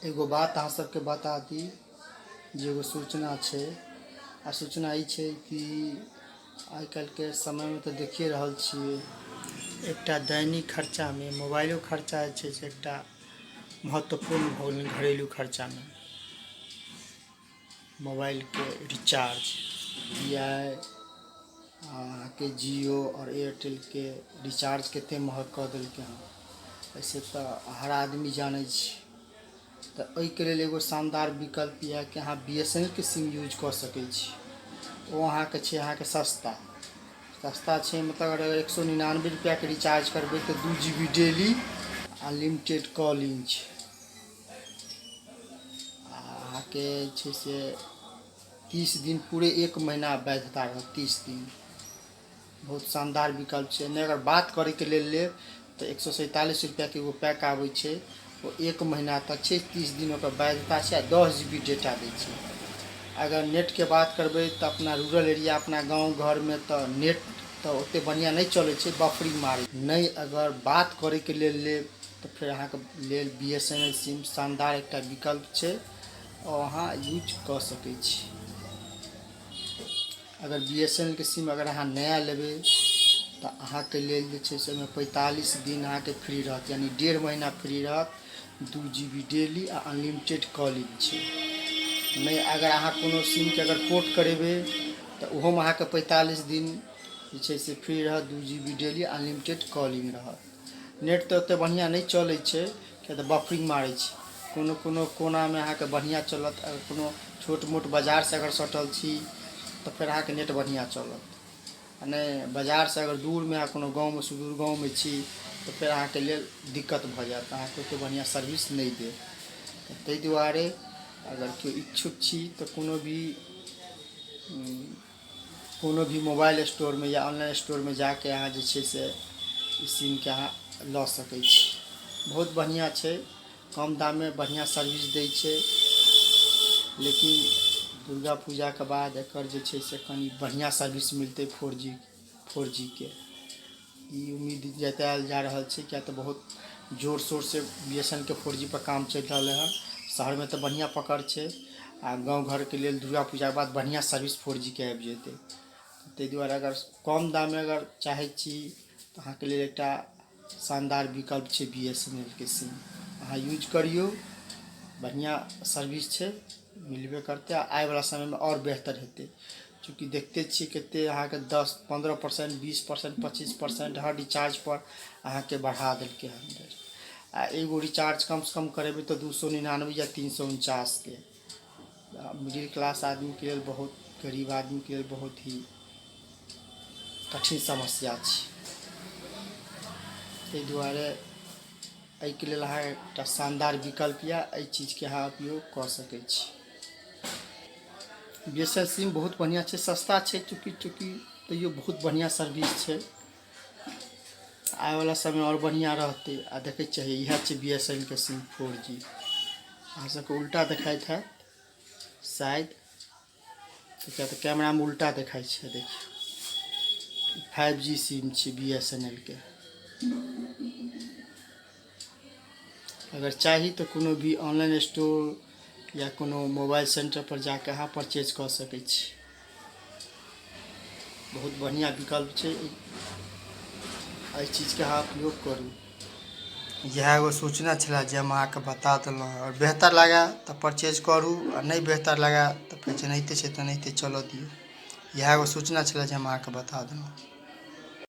एगो बात अहाँ सबके बता दी जे एगो सूचना छै आ सूचना ई छै कि आइ काल्हिके समयमे तऽ देखिए रहल छियै एकटा दैनिक खर्चामे मोबाइलो खर्चा जे छै से एकटा महत्वपूर्ण भऽ गेलै घरेलू खर्चामे मोबाइलके रिचार्ज वी I अहाँके जिओ आओर एयरटेलके रिचार्ज कतेक महग कऽ देलकै हँ एहिसँ तऽ हर आदमी जानै छै तऽ ओहिके लेल एगो शानदार विकल्प यऽ कि अहाँ बी एस एन एल के सिम यूज कऽ सकै छी ओ अहाँके छै अहाँके सस्ता सस्ता छै मतलब अगर 199 रुपैआके रिचार्ज करबै तऽ 2 GB daily unlimited calling छै आ अहाँके छै से 30 दिन, पूरे एक महीना वैधता रहत, 30 दिन। बहुत शानदार विकल्प छै। नहि, अगर बात करैके लेल लेब तऽ 147 रुपैआके एगो पैक आबै छै। ओ एक महीना तक छै, 30 दिन ओकर वैधता छै आ 10 जीबी डेटा दै छै। अगर नेटके बात करबै तऽ अपना रूरल एरिया, अपना गाँव घरमे तऽ नेट तऽ ओतेक बढ़िआँ नहि चलै छै, बफरिंग मारै। नहि, अगर बात करैके लेल लेब तऽ फेर अहाँके लेल बीएसएनएल सिम शानदार एकटा विकल्प छै आओर अहाँ यूज कऽ सकै छी। अगर बीएसएनएल के सिम अगर अहाँ नया लेबै तऽ अहाँके लेल जे छै से ओहिमे 45 दिन अहाँके फ्री रहत, यानि डेढ़ महीना फ्री रहत। 2 जीबी डेली आ अनलिमिटेड कॉलिंग छै। नहि, अगर अहाँ कोनो सिमके अगर पोर्ट करेबै तऽ ओहोमे अहाँके 45 दिन जे छै से फ्री रहत, 2 जीबी डेली, अनलिमिटेड कॉलिंग रहत। नेट तऽ ओतेक बढ़िआँ नहि चलै छै, किएक तऽ बफरिंग मारै छै। कोनो कोनो कोनामे अहाँके बढ़िआँ चलत। अगर कोनो छोट मोट बाजारसँ अगर सटल छी तऽ फेर अहाँके नेट बढ़िआँ चलत आ नहि बाजारसँ अगर दूरमे अहाँ कोनो गाँवमे, सुदूर गाँवमे छी तऽ फेर अहाँके लेल दिक्कत भऽ जायत, अहाँके ओतेक बढ़िआँ सर्विस नहि देत। तऽ ताहि दुआरे अगर केओ इच्छुक छी तऽ कोनो भी मोबाइल स्टोरमे या ऑनलाइन स्टोरमे जाके अहाँ जे छै से ई सिमके अहाँ लऽ सकै छी। बहुत बढ़िआँ छै, कम दाममे बढ़िआँ सर्विस दै छै। लेकिन दुर्गा पूजाके बाद एकर जे छै से कनि बढ़िआँ सर्विस मिलतै 4G के, ई उम्मीद जतायल जा रहल छै, किएक तऽ बहुत जोर शोरसँ बीएसएनएलके 4G पर काम चलि रहलै हँ। शहरमे तऽ बढ़िआँ पकड़ छै आ गाँव घरके लेल दुर्गा पूजाके बाद बढ़िआँ सर्विस 4G के आबि जेतै। ताहि दुआरे अगर कम दाममे अगर चाहै छी तऽ अहाँके लेल एकटा शानदार विकल्प छै बीएसएनएलके सिम। अहाँ यूज करियौ, बढ़िआँ सर्विस छै, मिलबे करतै आ आबैवला समयमे आओर बेहतर हेतै। चूँकि देखते छियै कतेक अहाँके 10, 15%, 20%, 25% हर रिचार्जपर अहाँके बढ़ा देलकै हन रेट। आ एगो रिचार्ज कमसँ कम करेबै तऽ 299 या 349के। मिडिल क्लास आदमीके लेल, बहुत गरीब आदमीके लेल बहुत ही कठिन समस्या छै। ताहि दुआरे एहिके लेल अहाँ एकटा शानदार विकल्प यऽ, एहि चीजके अहाँ उपयोग कऽ सकै छी। बीएसएनएल सिम बहुत बढ़िआँ छै, सस्ता छै चूँकि तैयो बहुत बढ़िआँ सर्विस छै। आबैवला समय आओर बढ़िआँ रहतै। आ देखै छियै, इएह छै बीएसएनएलके सिम 4G। अहाँ सबके उल्टा देखाइत हैत शायद, किया तऽ कैमरामे उल्टा देखाइ छै। देखियौ, 5G SIM छै बीएसएनएलके। अगर चाही तऽ कोनो भी ऑनलाइन स्टोर या कोनो मोबाइल सेंटर पर जाके अहाँ परचेज कऽ सकै छी। बहुत बढ़िआँ विकल्प छै, एहि चीजके अहाँ उपयोग करू। इएह एगो सूचना छलए जे हम अहाँके बता देलहुँ। आओर बेहतर लागए तऽ परचेज करू आ नहि बेहतर लागए तऽ फेर जेनाहिते छै तेनाहिते चलऽ दियौ। इएह एगो सूचना छलए जे हम अहाँके बता देलहुँ।